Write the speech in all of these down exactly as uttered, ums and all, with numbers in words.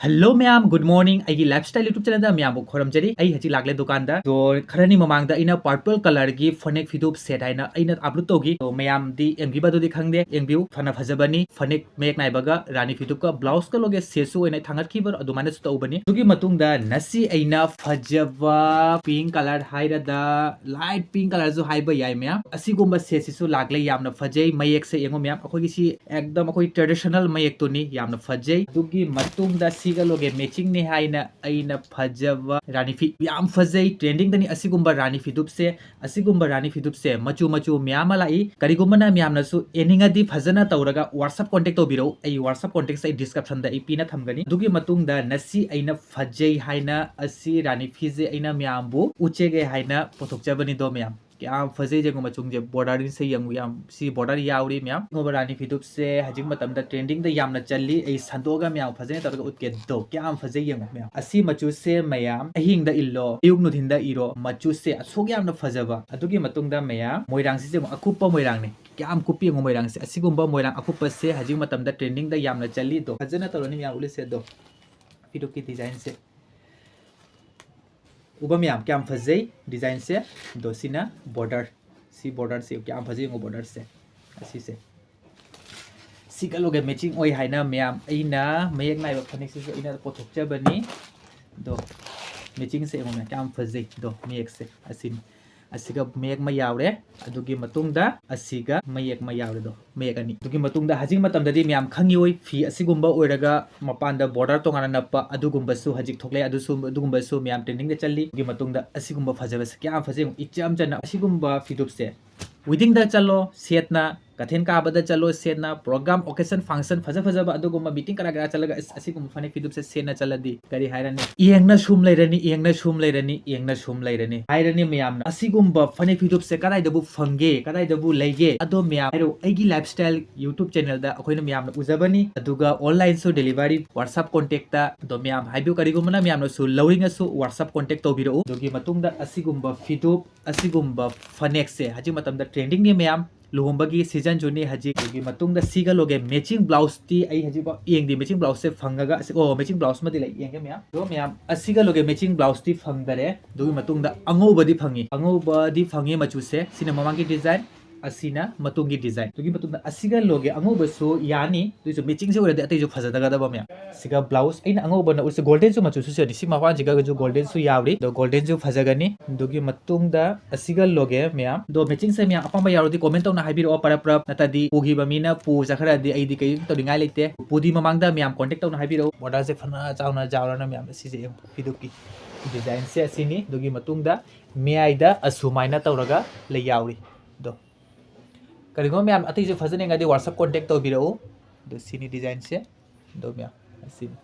Hello ꯃꯌꯥꯝ, good morning꯫ ꯑꯩꯒꯤ Lifestyle YouTube channelꯗ ꯃꯌꯥꯝꯕꯨ ꯈꯣꯏꯔꯝꯖꯔꯤ꯫ ꯑꯩ ꯍꯧꯖꯤꯛ ꯂꯥꯛꯂꯦ ꯗꯨꯀꯥꯟꯗ꯫ ꯑꯗꯣ ꯈꯔꯅꯤ ꯃꯃꯥꯡꯗ ꯑꯩꯅ purple colourꯒꯤ ꯐꯅꯦꯛ ꯐꯤꯗꯨꯞ set ꯍꯥꯏꯅ ꯑꯩꯅ upload ꯇꯧꯈꯤ꯫ ꯑꯗꯣ ꯃꯌꯥꯝꯗꯤ ꯌꯦꯡꯕꯤꯕꯗꯨꯗꯤ ꯈꯪꯗꯦ, ꯌꯦꯡꯕꯤꯌꯨ꯫ ꯐꯅ ꯐꯖꯕꯅꯤ꯫ ꯐꯅꯦꯛ ꯃꯌꯦꯛ ꯅꯥꯏꯕꯒ ꯔꯥꯅꯤ ꯐꯤꯗꯨꯞꯀ ꯕ꯭ꯂꯥꯎꯁꯀ ꯂꯣꯏꯒꯦ setꯁꯨ ꯑꯣꯏꯅ ꯊꯥꯡꯒꯠꯈꯤꯕ ꯑꯗꯨꯃꯥꯏꯅꯁꯨ ꯇꯧꯕꯅꯤ꯫ ꯑꯗꯨꯒꯤ ꯃꯇꯨꯡꯗ ꯉꯁꯤ ꯑꯩꯅ ꯐꯖꯕ pink colour ꯍꯥꯏꯔꯗ, light pink colourꯁꯨ ꯍꯥꯏꯕ ꯌꯥꯏ ꯃꯌꯥꯝ꯫ ꯑꯁꯤꯒꯨꯝꯕ setꯁꯤꯁꯨ ꯂꯥꯛꯂꯦ, ꯌꯥꯝꯅ ꯐꯖꯩ꯫ ꯃꯌꯦꯛꯁꯦ ꯌꯦꯡꯉꯣ ꯃꯌꯥꯝ, ꯑꯩꯈꯣꯏꯒꯤ ꯁꯤ ꯑꯦꯛꯗꯝ ꯑꯩꯈꯣꯏ traditional ꯃꯌꯦꯛꯇꯨꯅꯤ, ꯌꯥꯝꯅ ꯐꯖꯩ꯫ ꯑꯗꯨꯒꯤ ꯃꯇꯨꯡꯗ ꯁꯤꯒ ꯂꯣꯏꯒꯦ matchingꯅꯤ ꯍꯥꯏꯅ ꯑꯩꯅ ꯐꯖꯕ ꯔꯥꯅꯤ ꯐꯤ, ꯌꯥꯝ ꯐꯖꯩ, trendingꯗꯅꯤ ꯑꯁꯤꯒꯨꯝꯕ ꯔꯥꯅꯤ ꯐꯤꯗꯨꯞꯁꯦ꯫ ꯑꯁꯤꯒꯨꯝꯕ ꯔꯥꯅꯤ ꯐꯤꯗꯨꯞꯁꯦ ꯃꯆꯨ ꯃꯆꯨ ꯃꯌꯥꯝ ꯑꯃ ꯂꯥꯛꯏ꯫ ꯀꯔꯤꯒꯨꯝꯕꯅ ꯃꯌꯥꯝꯅꯁꯨ ꯌꯦꯡꯅꯤꯡꯉꯗꯤ ꯐꯖꯅ ꯇꯧꯔꯒ WhatsApp contact ꯇꯧꯕꯤꯔꯛꯎ꯫ ꯑꯩ WhatsApp contactꯁꯦ ꯑꯩ descriptionꯗ ꯑꯩ ꯄꯤꯅ ꯊꯝꯒꯅꯤ꯫ ꯑꯗꯨꯒꯤ ꯃꯇꯨꯡꯗ ꯉꯁꯤ ꯑꯩꯅ ꯐꯖꯩ ꯍꯥꯏꯅ ꯑꯁꯤ ꯔꯥꯅꯤ ꯐꯤꯁꯦ ꯑꯩꯅ ꯃꯌꯥꯝꯕꯨ ꯎꯠꯆꯒꯦ ꯍꯥꯏꯅ ꯄꯨꯊꯣꯛꯆꯕꯅꯤꯗꯣ ꯃꯌꯥꯝ꯫ ꯀꯌꯥꯝ ꯐꯖꯩ ꯌꯦꯡꯉꯨ, ꯃꯆꯨꯝꯁꯦ borderꯁꯦ ꯌꯦꯡꯉꯨ, ꯌꯥꯝ ꯁꯤ border ꯌꯥꯎꯔꯤ ꯃꯌꯥꯝ꯫ ꯑꯉꯧꯕ ꯔꯥꯅꯤ ꯐꯤꯗꯨꯞꯁꯦ ꯍꯧꯖꯤꯛ ꯃꯇꯝꯗ trendingꯗ ꯌꯥꯝꯅ ꯆꯜꯂꯤ꯫ ꯑꯩ ꯁꯟꯗꯣꯛꯑꯒ ꯃꯌꯥꯝ ꯐꯖꯅ ꯇꯧꯔꯒ ꯎꯠꯀꯦ꯫ ꯗꯣ ꯀꯌꯥꯝ ꯐꯖꯩ ꯌꯦꯡꯉꯨ ꯃꯌꯥꯝ꯫ ꯑꯁꯤ ꯃꯆꯨꯁꯦ ꯃꯌꯥꯝ ꯑꯍꯤꯡꯗ ꯏꯜꯂꯣ, ꯑꯌꯨꯛ ꯅꯨꯡꯊꯤꯟꯗ ꯏꯔꯣ, ꯃꯆꯨꯁꯦ ꯑꯁꯨꯛ ꯌꯥꯝꯅ ꯐꯖꯕ꯫ ꯑꯗꯨꯒꯤ ꯃꯇꯨꯡꯗ ꯃꯌꯥꯝ ꯃꯣꯏꯔꯥꯡꯁꯤꯁꯦ ꯑꯃꯨꯛ ꯑꯀꯨꯞꯄ ꯃꯣꯏꯔꯥꯡꯅꯤ꯫ ꯀꯌꯥꯝ ꯀꯨꯞꯄꯤ ꯌꯦꯡꯉꯨ ꯃꯣꯏꯔꯥꯡꯁꯦ꯫ ꯑꯁꯤꯒꯨꯝꯕ ꯃꯣꯏꯔꯥꯡ ꯑꯀꯨꯞꯄꯁꯦ ꯍꯧꯖꯤꯛ ꯃꯇꯝꯗ trendingꯗ ꯌꯥꯝꯅ ꯆꯜꯂꯤ꯫ ꯗꯣ ꯐꯖꯅ ꯇꯧꯔꯅꯤ ꯃꯌꯥꯝ ꯎꯠꯂꯤꯁꯦ꯫ ꯗꯣ ꯐꯤꯗꯨꯞꯀꯤ designꯁꯦ ꯎꯕ ꯃꯌꯥꯝ ꯀꯌꯥꯝ ꯐꯖꯩ designꯁꯦ꯫ ꯑꯗꯣ ꯁꯤꯅ border, ꯁꯤ borderꯁꯦ ꯀꯌꯥꯝ ꯐꯖꯩ ꯌꯦꯡꯉꯣ borderꯁꯦ꯫ ꯑꯁꯤꯁꯦ ꯁꯤꯒ ꯂꯣꯏꯒ matching ꯑꯣꯏ ꯍꯥꯏꯅ ꯃꯌꯥꯝ ꯑꯩꯅ ꯃꯌꯦꯛ ꯅꯥꯏꯕ ꯐꯅꯦꯛꯁꯤꯁꯨ ꯑꯩꯅ ꯄꯨꯊꯣꯛꯆꯕꯅꯤ꯫ ꯑꯗꯣ matchingꯁꯦ ꯌꯦꯡꯉꯣ ꯃꯌꯥꯝ ꯀꯌꯥꯝ ꯐꯖꯩ꯫ ꯑꯗꯣ ꯃꯌꯦꯛꯁꯦ ꯑꯁꯤꯅꯤ꯫ ꯑꯁꯤꯒ ꯃꯌꯦꯛ ꯑꯃ ꯌꯥꯎꯔꯦ꯫ ꯑꯗꯨꯒꯤ ꯃꯇꯨꯡꯗ ꯑꯁꯤꯒ ꯃꯌꯦꯛ ꯑꯃ ꯌꯥꯎꯔꯦ꯫ ꯑꯗꯣ ꯃꯌꯦꯛ ꯑꯅꯤ꯫ ꯑꯗꯨꯒꯤ ꯃꯇꯨꯡꯗ ꯍꯧꯖꯤꯛ ꯃꯇꯝꯗꯗꯤ ꯃꯌꯥꯝ ꯈꯪꯉꯤꯑꯣꯏ, ꯐꯤ ꯑꯁꯤꯒꯨꯝꯕ ꯑꯣꯏꯔꯒ ꯃꯄꯥꯟꯗ border ꯇꯣꯉꯥꯟꯅ ꯅꯞꯄ ꯑꯗꯨꯒꯨꯝꯕꯁꯨ ꯍꯧꯖꯤꯛ ꯊꯣꯛꯂꯛꯑꯦ꯫ ꯑꯗꯨꯁꯨ, ꯑꯗꯨꯒꯨꯝꯕꯁꯨ ꯃꯌꯥꯝ trendingꯗ ꯆꯜꯂꯤ꯫ ꯑꯗꯨꯒꯤ ꯃꯇꯨꯡꯗ ꯑꯁꯤꯒꯨꯝꯕ ꯐꯖꯕꯁꯦ ꯀꯌꯥꯝ ꯐꯖꯩ ꯌꯦꯡꯉꯨ, ꯏꯆꯝ ꯆꯝꯅ ꯑꯁꯤꯒꯨꯝꯕ ꯐꯤꯗꯨꯞꯁꯦ weddingꯗ ꯆꯠꯂꯣ setꯅ, ꯀꯩꯊꯦꯜ ꯀꯥꯕꯗ ꯆꯠꯂꯣ setꯅ, program occasion function ꯐꯖ ꯐꯖꯕ ꯑꯗꯨꯒꯨꯝꯕ meeting ꯀꯔꯥ ꯀꯔꯥ ꯆꯠꯂꯒ ꯑꯁ, ꯑꯁꯤꯒꯨꯝꯕ ꯐꯅꯦꯛ ꯐꯤꯗꯨꯞꯁꯦ setꯅ ꯆꯠꯂꯗꯤ ꯀꯔꯤ ꯍꯥꯏꯔꯅꯤ? ꯌꯦꯡꯅ ꯁꯨꯝ ꯂꯩꯔꯅꯤ, ꯌꯦꯡꯅ ꯁꯨꯝ ꯂꯩꯔꯅꯤ, ꯌꯦꯡꯅ ꯁꯨꯝ ꯂꯩꯔꯅꯤ ꯍꯥꯏꯔꯅꯤ ꯃꯌꯥꯝꯅ꯫ ꯑꯁꯤꯒꯨꯝꯕ ꯐꯅꯦꯛ ꯐꯤꯗꯨꯞꯁꯦ ꯀꯗꯥꯏꯗꯕꯨ ꯐꯪꯒꯦ, ꯀꯗꯥꯏꯗꯕꯨ ꯂꯩꯒꯦ? ꯑꯗꯣ ꯃꯌꯥꯝ ꯍꯥꯏꯔꯣ, ꯑꯩꯒꯤ Lifestyle YouTube channelꯗ ꯑꯩꯈꯣꯏꯅ ꯃꯌꯥꯝꯅ ꯎꯖꯕꯅꯤ꯫ ꯑꯗꯨꯒ onlineꯁꯨ delivery, WhatsApp contactꯇ꯫ ꯑꯗꯣ ꯃꯌꯥꯝ ꯍꯥꯏꯕꯤꯌꯨ, ꯀꯔꯤꯒꯨꯝꯕꯅ ꯃꯌꯥꯝꯅꯁꯨ ꯂꯧꯅꯤꯡꯉꯁꯨ WhatsApp contact ꯇꯧꯕꯤꯔꯛꯎ꯫ ꯑꯗꯨꯒꯤ ꯃꯇꯨꯡꯗ ꯑꯁꯤꯒꯨꯝꯕ ꯐꯤꯗꯨꯞ, ꯑꯁꯤꯒꯨꯝꯕ ꯐꯅꯦꯛꯁꯦ ꯍꯧꯖꯤꯛ ꯃꯇꯝꯗ trendingꯅꯤ ꯃꯌꯥꯝ꯫ ꯂꯨꯍꯣꯡꯕꯒꯤ ꯁꯤꯖꯟꯁꯨꯅꯤ ꯍꯧꯖꯤꯛ꯫ ꯑꯗꯨꯒꯤ ꯃꯇꯨꯡꯗ ꯁꯤꯒ ꯂꯣꯒꯦ ꯃꯦꯆꯤꯡ ꯕ꯭ꯂꯥꯎꯁꯇꯤ ꯑꯩ ꯍꯧꯖꯤꯛꯐꯥꯎ ꯌꯦꯡꯗꯦ꯫ ꯃꯦꯆꯤꯡ ꯕ꯭ꯂꯥꯎꯁꯁꯦ ꯐꯪꯉꯒ ꯑꯁꯤ, ꯑꯣ, ꯃꯦꯆꯤꯡ ꯕ꯭ꯂꯥꯎꯁ ꯑꯃꯗꯤ ꯂꯩ, ꯌꯦꯡꯒꯦ ꯃꯌꯥꯝ꯫ ꯑꯗꯣ ꯃꯌꯥꯝ, ꯑꯁꯤꯒ ꯂꯣꯒꯦ ꯃꯦꯆꯤꯡ ꯕ꯭ꯂꯥꯎꯁꯇꯤ ꯐꯪꯗꯔꯦ꯫ ꯑꯗꯨꯒꯤ ꯃꯇꯨꯡꯗ ꯑꯉꯧꯕꯗꯤ ꯐꯪꯉꯤ, ꯑꯉꯧꯕꯗꯤ ꯐꯪꯉꯤ ꯃꯆꯨꯁꯦ꯫ ꯁꯤꯅ ꯃꯃꯥꯡꯒꯤ ꯗꯤꯖꯥꯏꯟ, ꯑꯁꯤꯅ ꯃꯇꯨꯡꯒꯤ ꯗꯤꯖꯥꯏꯟ꯫ ꯑꯗꯨꯒꯤ ꯃꯇꯨꯡꯗ ꯑꯁꯤꯒ ꯂꯣꯒꯦ ꯑꯉꯧꯕꯁꯨ ꯌꯥꯅꯤ, ꯑꯗꯨꯏꯁꯨ ꯃꯦꯆꯤꯡꯁꯦ ꯑꯣꯏꯔꯗꯤ ꯑꯇꯩꯁꯨ ꯐꯖꯗꯒꯗꯕ ꯃꯌꯥꯝ꯫ ꯁꯤꯒ ꯕ꯭ꯂꯥꯎꯁ, ꯑꯩꯅ ꯑꯉꯧꯕꯅ ꯎꯠꯁꯦ, ꯒꯣꯜꯗꯦꯟꯁꯨ ꯃꯆꯨꯁꯨ ꯁꯤꯅꯤ꯫ ꯁꯤ ꯃꯄꯥꯟꯁꯤꯒꯁꯨ ꯒꯣꯜꯗꯦꯟꯁꯨ ꯌꯥꯎꯔꯤ, ꯑꯗꯣ ꯒꯣꯜꯗꯦꯟꯁꯨ ꯐꯖꯒꯅꯤ꯫ ꯑꯗꯨꯒꯤ ꯃꯇꯨꯡꯗ ꯑꯁꯤꯒ ꯂꯣꯒꯦ ꯃꯌꯥꯝ꯫ ꯑꯗꯣ ꯃꯦꯆꯤꯡꯁꯦ ꯃꯌꯥꯝ ꯑꯄꯥꯝꯕ ꯌꯥꯎꯔꯗꯤ ꯀꯣꯃꯦꯟ ꯇꯧꯅ ꯍꯥꯏꯕꯤꯔꯛꯑꯣ, ꯄꯔꯞ ꯄꯔꯞ꯫ ꯅꯠꯇ꯭ꯔꯗꯤ ꯄꯨꯈꯤꯕ ꯃꯤꯅ ꯄꯨ ꯆꯠꯈ꯭ꯔꯗꯤ ꯑꯩꯗꯤ ꯀꯩꯝ ꯇꯧꯅꯤꯡꯉꯥꯏ ꯂꯩꯇꯦ꯫ ꯄꯨꯗꯤ ꯃꯃꯥꯡꯗ ꯃꯌꯥꯝ ꯀꯣꯟꯇꯦꯛ ꯇꯧꯅ ꯍꯥꯏꯕꯤꯔꯛꯑꯣ꯫ ꯕꯣꯔꯗꯔꯁꯦ ꯐꯅ ꯆꯥꯎꯅ ꯆꯥꯎꯔꯅ ꯃꯌꯥꯝ, ꯁꯤꯁꯦ ꯐꯤꯗꯨꯞꯀꯤ ꯗꯤꯖꯥꯏꯟꯁꯦ ꯑꯁꯤꯅꯤ꯫ ꯑꯗꯨꯒꯤ ꯃꯇꯨꯡꯗ ꯃꯌꯥꯏꯗ ꯑꯁꯨꯃꯥꯏꯅ ꯇꯧꯔꯒ ꯂꯩ ꯌꯥꯎꯔꯤ꯫ ꯑꯗꯣ ꯀꯔꯤꯒꯨꯝꯕ ꯃꯌꯥꯝ ꯑꯇꯩꯁꯨ ꯐꯖꯅ ꯌꯦꯡꯉꯗꯤ WhatsApp ꯀꯣꯟꯇꯦꯛ ꯇꯧꯕꯤꯔꯛꯎ꯫ ꯑꯗꯣ ꯁꯤꯅꯤ ꯗꯤꯖꯥꯏꯟꯁꯦ꯫ ꯑꯗꯣ ꯃꯌꯥꯝ ꯑꯁꯤꯅꯤ꯫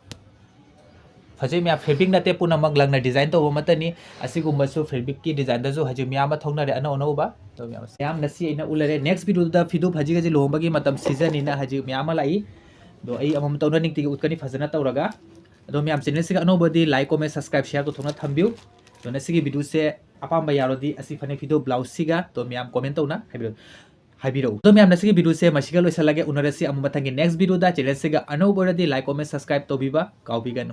ꯐꯖꯩ ꯃꯌꯥꯝ, ꯐꯦꯕ꯭ꯔꯤꯛ ꯅꯠꯇꯦ, ꯄꯨꯝꯅꯃꯛ ꯂꯪꯅ ꯗꯤꯖꯥꯏꯟ ꯇꯧꯕ ꯑꯃꯠꯇꯅꯤ꯫ ꯑꯁꯤꯒꯨꯝꯕꯁꯨ ꯐꯦꯕ꯭ꯔꯤꯛꯀꯤ ꯗꯤꯖꯥꯏꯟꯗꯁꯨ ꯍꯧꯖꯤꯛ ꯃꯌꯥꯝ ꯑꯃ ꯊꯣꯛꯅꯔꯦ ꯑꯅꯧ ꯑꯅꯧꯕ꯫ ꯑꯗꯣ ꯃꯌꯥꯝ, ꯃꯌꯥꯝ ꯉꯁꯤ ꯑꯩꯅ ꯎꯠꯂꯔꯦ꯫ ꯅꯦꯛꯁ ꯚꯤꯗꯤꯑꯣꯗ ꯐꯤꯗꯨꯞ ꯍꯧꯖꯤꯛ ꯍꯧꯖꯤꯛ ꯂꯨꯍꯣꯡꯕꯒꯤ ꯃꯇꯝ ꯁꯤꯖꯟꯅꯤꯅ ꯍꯧꯖꯤꯛ ꯃꯌꯥꯝ ꯑꯃ ꯂꯥꯛꯏ꯫ ꯑꯗꯣ ꯑꯩ ꯑꯃꯃꯝ ꯇꯧꯅ ꯅꯤꯡꯇꯤꯒꯤ ꯎꯠꯀꯅꯤ ꯐꯖꯅ ꯇꯧꯔꯒ꯫ ꯑꯗꯣ ꯃꯌꯥꯝ ꯆꯦꯅꯦꯜꯁꯤꯒ ꯑꯅꯧꯕꯗꯤ like, comment, subscribe, share ꯇꯧꯊꯣꯛꯅ ꯊꯝꯕꯤꯌꯨ꯫ ꯑꯗꯣ ꯉꯁꯤꯒꯤ ꯚꯤꯗꯤꯑꯣꯁꯦ ꯑꯄꯥꯝꯕ ꯌꯥꯎꯔꯗꯤ ꯑꯁꯤ ꯐꯅꯦꯛ ꯐꯤꯗꯨꯞ ꯕ꯭ꯂꯥꯎꯁꯁꯤꯒ ꯑꯗꯣ ꯃꯌꯥꯝ ꯀꯣꯃꯦꯟ ꯇꯧꯅ ꯍꯥꯏꯕꯤꯔꯛꯎ꯫ ꯍꯥꯏꯕꯤꯔꯛꯎ꯫ ꯑꯗꯣ ꯃꯌꯥꯝ ꯉꯁꯤꯒꯤ ꯚꯤꯗꯤꯑꯣꯁꯦ ꯃꯁꯤꯒ ꯂꯣꯏꯁꯤꯜꯂꯒꯦ꯫ ꯎꯅꯔꯁꯤ ꯑꯃꯨꯛ ꯃꯊꯪꯒꯤ ꯅꯦꯛꯁ ꯚꯤꯗꯤꯑꯣꯗ꯫ ꯆꯦꯅꯦꯜꯁꯤꯒ ꯑꯅꯧꯕ ꯑꯣꯏꯔꯗꯤ like, comment, subscribe ꯇꯧꯕꯤꯕ ꯀꯥꯎꯕꯤꯒꯅꯨ꯫